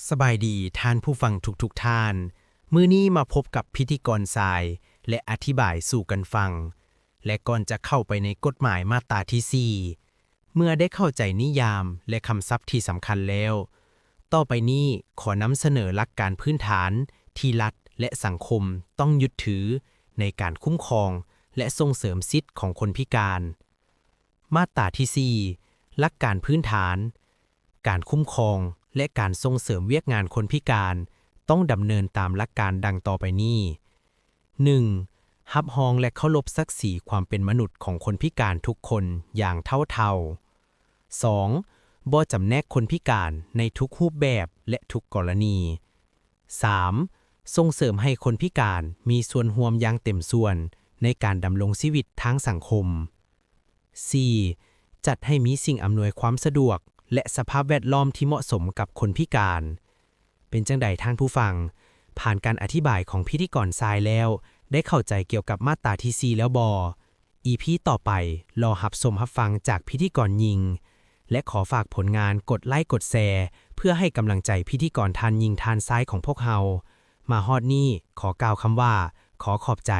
ສະບາຍດີທ່ານຜູ້ຟັງທຸກໆທ່ານ. ມື້ນີ້ມາພົບກັບພິທີກອນຊາຍ ແລະ ອະທິບາຍສູ່ກັນຟັງ. ແລະ ກ່ອນຈະເຂົ້າໄປໃນກົດໝາຍມາດຕາທີສີ່ ເມື່ອໄດ້ເຂົ້າໃຈນິຍາມ ແລະ ຄຳສັບທີ່ສຳຄັນແລ້ວ, ຕໍ່ໄປນີ້ຂໍນຳສະເໜີຫຼັກການພື້ນຖານທີ່ລັດ ແລະ ສັງຄົມຕ້ອງຍຶດຖືໃນການຄຸ້ມຄອງ ແລະ ສົ່ງເສີມສິດຂອງຄົນພິການ. ມາດຕາທີສີ່ ຫຼັກການພື້ນຖານ. ການຄຸ້ມຄອງ ແລະ ການສົ່ງເສີມວຽກງານຄົນພິການຕ້ອງດຳເນີນຕາມຫຼັກການດັ່ງຕໍ່ໄປນີ້. ໜຶ່ງ ຮັບຮອງ ແລະ ເຄົາລົບສັກສີຄວາມເປັນມະນຸດຂອງຄົນພິການທຸກຄົນຢ່າງເທົ່າເທົ່າ. ສອງ ບໍ່ຈຳແນກຄົນພິການໃນທຸກຮູບແບບ ແລະ ທຸກກໍລະນີ. ສາມ ສົ່ງເສີມໃຫ້ຄົນພິການມີສ່ວນຮ່ວມຢ່າງເຕັມສ່ວນໃນການດຳລົງຊີວິດທາງສັງຄົມ. ສີ່ ຈັດໃຫ້ມີສິ່ງອຳນວຍຄວາມສະດວກ ແລະ ສະພາບແວດລ້ອມທີ່ເໝາະສົມກັບຄົນພິການ. ເປັນຈັ່ງໃດທ່ານຜູ້ຟັງ? ຜ່ານການອະທິບາຍຂອງພິທີກອນຊາຍແລ້ວ ໄດ້ເຂົ້າໃຈກ່ຽວກັບມາດຕາທີສີ່ແລ້ວບໍ່? ອີພີຕໍ່ໄປ ລໍຮັບຊົມຮັບຟັງຈາກພິທີກອນຍິງ ແລະ ຂໍຝາກຜົນງານກົດໄລ້ກົດແຊ ເພື່ອໃຫ້ກຳລັງໃຈພິທີກອນທ່ານຍິງທ່ານຊາຍຂອງພວກເຮົາ. ມາຮອດນີ້ ຂໍກ່າວຄຳວ່າ ຂໍຂອບໃຈ.